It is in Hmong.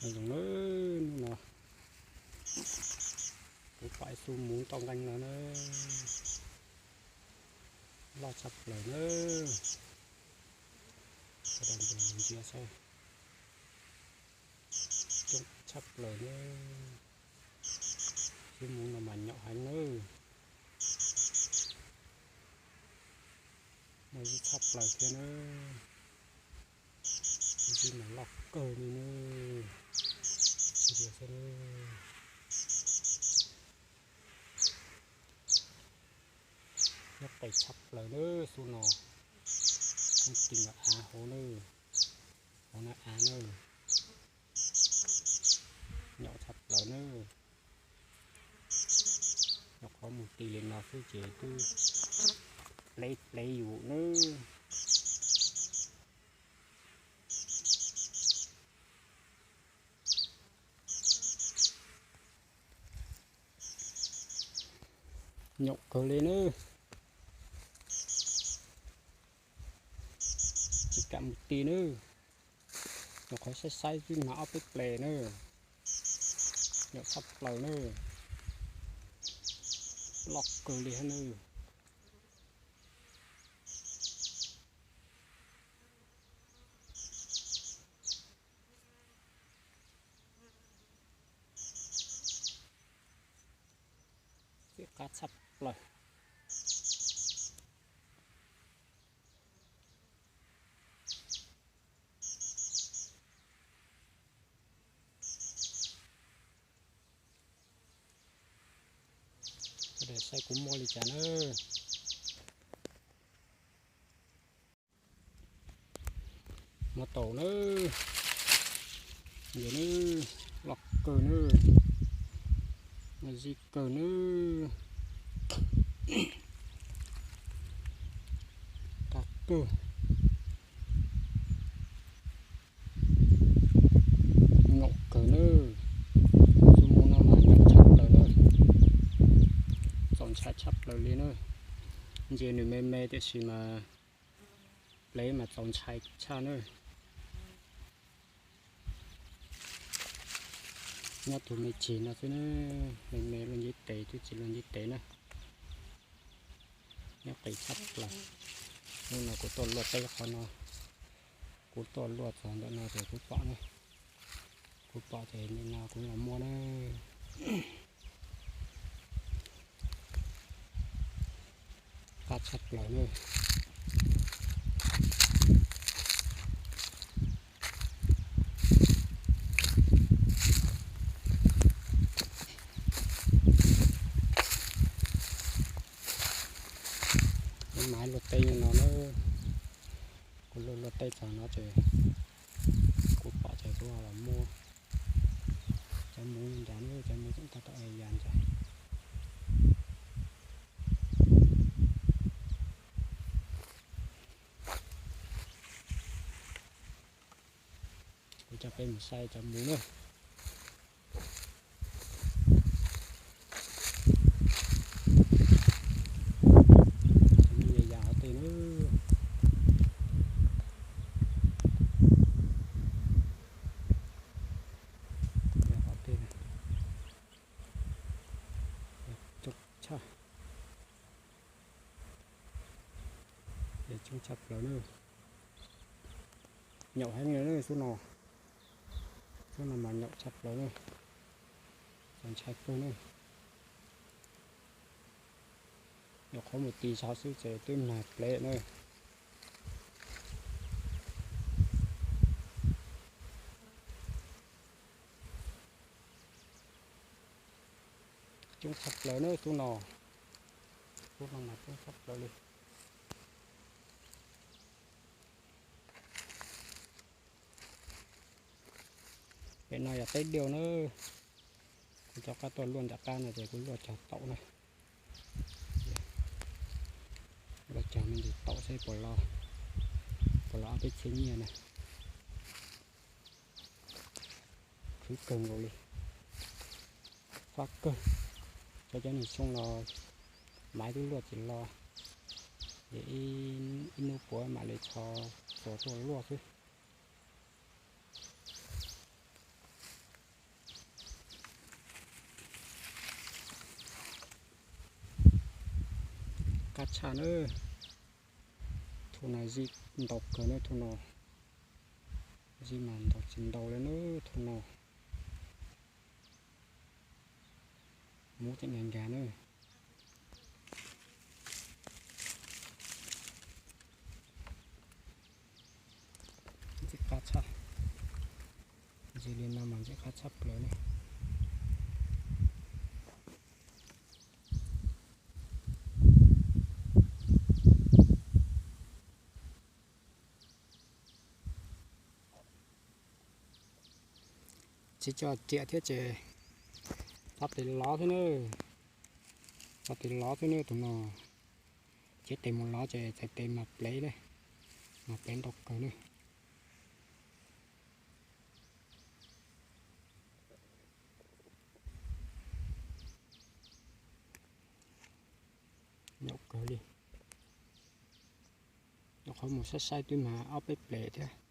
Zoo na, hnub no kuv pom ib xu muv toj nqeeb no na, loj tshaj plaws na. Sawv daws ntsia saib, coob tshaj plaws na. Xu muv no mas nyaum heev na. Muaj zib tshaj plaws thiab na. Zib mas loj kawg li na. Ntsia xwb na. Nyob qis tshaj plaws na xu no. Muaj tis los av hauv na, hauv na av na. Nyaum tshaj plaws na. Nyuam qhuav mus tis li no xwb ces twb plev plev yus nawb. Nyaum kawg li nawb. Tsis kam mus tis nawb. Nyuam qhuav saib saib xwb mas ob peb ples nawb. Nyaum tshaj plaws nawb. Loj kawg li nawb. Txij qab tshaj plaws. Sawv daws saib kuv muaj li cas nawb. Muaj taus nawb. Ntsia nawb, loj kawg nawb. Muaj zib kawg nawb. Qab kawg. Nyaum kawg nawb. Xu muv no mas nyaum tshaj plaws nawb. Txaus ntshai tshaj plaws li nawb. Ntsia nws me me tiam sis mas plev mas txaus ntshai tshaj nawb. Nyob tus me ntsis no xwb na, me me luaj ntiv tes twb tsis luaj ntiv tes na. Nyob qis tshaj plaws. Hnub no kuv tuaj luaj teb qhov no, kuv tuaj luaj txog ntawm no ces kuv pom na. Kuv pom ces nim no kuv los muaj na. Qab tshaj plaws na. Kuv mam luaj teb nyob no na. Kuv luaj luaj teb txog no ces kuv pom ces kuv los muaj. Cov muv nrad na, cov muv tseem tab tom ya nrad. Kuv coj peb mus saib cov muv na. Cov muv ya ya qhov twg na. Ya qhov twg na. Coob tshaj. Coob tshaj plaws na. Nyaum heev li na xub no. Xub no mas nyaum tshaj plaws na. Txaus ntshai kawg na. Nyuam qhuav mus tis zog xwb ces twb mag plev na. Coob tshaj plaws na xub no. Xub no mas coob tshaj plaws li. Pem no yog teb diaj na. Kuv rov qab tuaj luaj nram qab no ces kuv luaj cog taum na. Luaj cog me ntsis taum seb puas los, puas los ob peb txhiab nyiaj na. Khwv kawg nkaus li. Fab kawg. Cov cov niag xyoo los maiv twb luaj tsis los, ces ib hnub puav mam li txhos txuas tuaj luaj xwb. Tshaj na, thu no zij ntau kawg na thu no, zij mas ntau tsis ntau li na thu no. Muab tseem nkag nkag na. Ntxim qab tshaj, ntxim li no mas ntxim qab tshaj plaws li. Tsis tso riam thiab ces txhob tes lov xwb na, txhob tes lov xwb na tus no. Ces tes mus lov ces txhais tes mas plev li, mas plev ntau kawg li. Nyuam kawg li. Nyuam qhuav mus saib saib twb mas ob peb plev thiab.